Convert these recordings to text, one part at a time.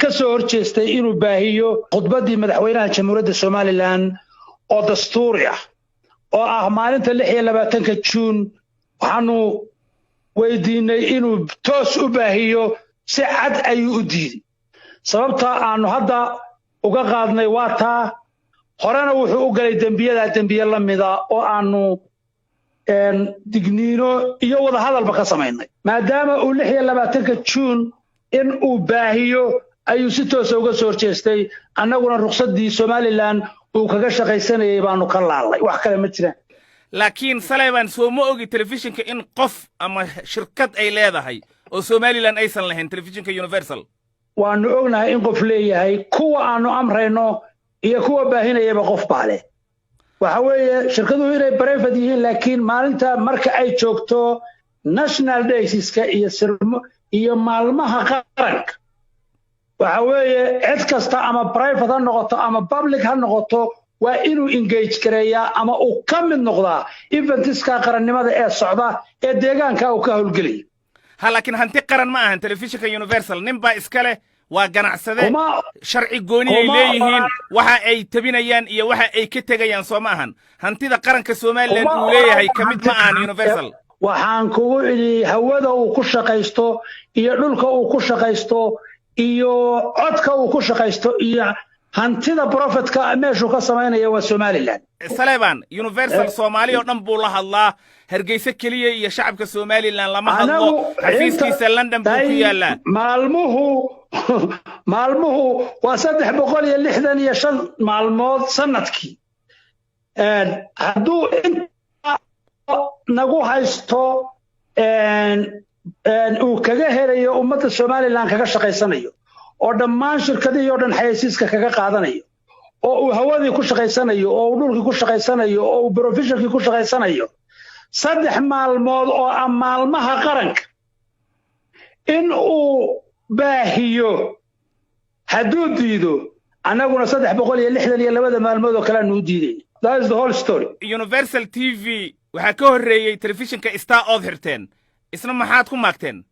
Ka soo horjeestay inuu baahiyo khudbaddii madaxweynaha Jamhuuriyadda Somaliland oo dastuuri ah, oo ah maalinta 26-ka Juun. Waxaanu weydiinay inuu toos u baahiyo, si cad ayuu u diiday. Sababta aanu hadda uga qaadnay waa taa. Horena wuxuu u galay dembiyadaa dembiye la mida oo aanu digniino iyo wadahadalba ka samaynay. Maadaama uu 26-ka Juun in uu baahiyo ayuu si toosa uga soo horjeestay, annaguna ruqsaddii Somaliland uu kaga shaqaysanayay baanu ka laalnay. Wax kale ma jiraan. Laakiin Saleban, soo ma ogi telefishinka in qof ama shirkad ay leedahay oo Somaliland aysan lahayn, telefishinka Universal? Waanu ognahay in qof leeyahay. Kuwa aanu amrayno iyo kuwa baahinayaba qof baa leh. Waxa weeye shirkaduhu inay private yihiin, laakiin maalinta marka ay joogto national daysiska iyo sirmo iyo maalmaha qaranka, waxa weeye cid kasta, ama private ha noqoto ama public ha noqoto, waa inuu engage gareeyaa ama uu ka mid noqdaa eventiska qarannimada ee socda ee deegaanka uu ka howlgelaya. Ha, laakiin hanti qaran ma ahan telefishinka Universal. Nin baa iska leh, waa ganacsade. Sharci gooni ay leeyihiin waxa ay tabinayaan iyo waxa ay ka tegayaan. Soo ma ahan hantida qaranka Somaliland uu leeyahay ka mid ma ahan Universal? Waxaan kugu idhi, hawada uu ku shaqaysto iyo dhulka uu ku shaqaysto iyo codka uu ku shaqaysto iyo hantida profitka meeshuu ka samaynaya waa Somaliland. Saleban, Universal Soomaali oo dhan buu la hadlaa, Hargeysa keliya iyo shacabka Somaliland lama hadlo. Xafiiskiisa London buu ku yaallaa. Maalmuhu waa 365 maalmood sanadkii. Hadduu inta nagu haysto uu kaga helayo ummadda Somaliland kaga shaqaysanayo, oo dhammaan shirkadihii oo dhan xayeysiiska kaga qaadanayo, oo uu hawadii ku shaqaysanayo, oo uu dhulkii ku shaqaysanayo, oo uu professionkii ku shaqaysanayo, 3 maalmood oo ah maalmaha qaranka in uu baahiyo hadduu diido, annaguna 362-da maalmood oo kale aanu u diidayna. That is the whole story. Universal TV waxaa ka horreeyey telefishinka Star ood xirteen. Isna maxaad ku maagteen?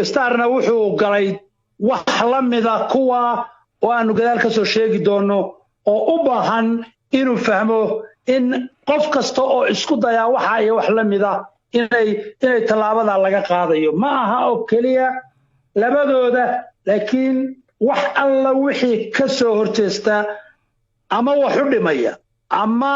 Starna wuxuu galay wax la mida kuwa oo aanu gadaal ka soo sheegi doonno, oo u baahan inuu fahmo in qof kasta oo isku dayaa waxa iyo wax la mida inay tallaabada laga qaadayo. Ma aha oo keliya labadooda, laakiin wax alla wixii ka soo horjeesta ama wax u dhimaya ama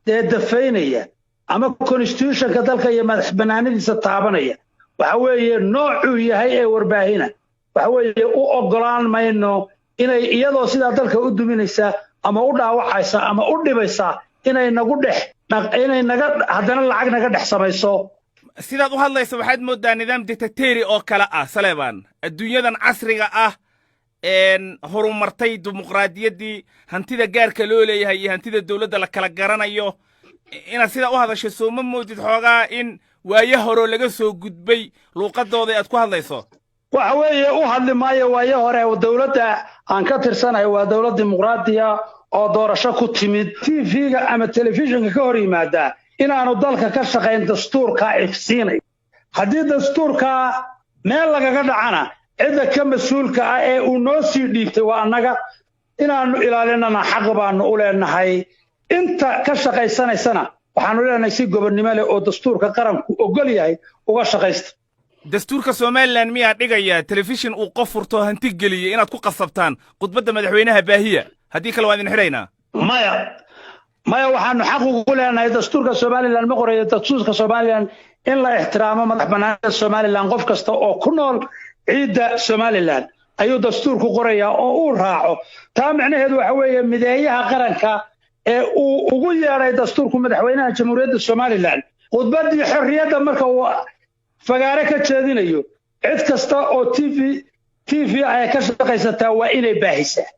dee dafaynaya ama constitutionka dalka iyo madax bannaanidiisa taabanaya, waxa weeye noocuu yahay ee warbaahina, waxa weeye u oggolaan mayno inay iyadoo sidaa dalka u duminaysa ama u dhaawacaysa ama u dhibaysa inay nagu dhex inay naga haddana lacag naga dhex samayso. Sidaad u hadlaysa waxaad mooddaa nidaam dictatori oo kale ah, Saleban. Adduunyadan casriga ah, horumartay, dimuqraadiyaddii, hantida gaarka loo leeyahay iyo hantida dawladda la kala garanayo, inaad sidaa u hadasho soo ma moodid xoogaa in waayo horoo laga soo gudbay luuqadooda aad ku hadlayso? Waxa weeye, u hadli maayo waayo hore. Dowladda aan ka tirsanahay waa dowlad dimuqraadiya oo doorasho ku timid. TV-ga ama telefishinka ka hor yimaada inaanu dalka ka shaqayn dastuurkaa ifsiinay. Haddii dastuurkaa meel lagaga dhacana, cidda ka mas-uulka ah ee uu noo sii dhiibtay waa annaga. Inaannu ilaalinana xaq baanu u leenahay. Inta ka shaqaysanaysana waxaanu leenahay si gobonnimo leh oo dastuurka qaranku ogol yahay uga shaqaysta. Dastuurka Somaliland miyaa dhigaya telefishin uu qof furto, hanti geliyey, inaad ku qasabtaan khudbadda madaxweynaha baahiya, haddii kale waan idin xidhaynaa? Maya, maya, waxaanu xaq ugu leenahay, dastuurka Somaliland ma qorayo. Dastuurka Somaliland in la ixtiraamo madax bannaanida Somaliland, qof kasta oo ku nool ciidda Somaliland ayuu dastuurku qorayaa oo uu raaco. Taa micnaheedu waxa weeye mideeyaha qaranka ee uu ugu yeedhay dastuurku, madaxweynaha Jamhuuriyadda Somaliland, khudbaddii xorriyadda marka uu fagaare ka jeedinayo, cid kasta oo TV ay ka shaqaysataa waa inay baahisaa.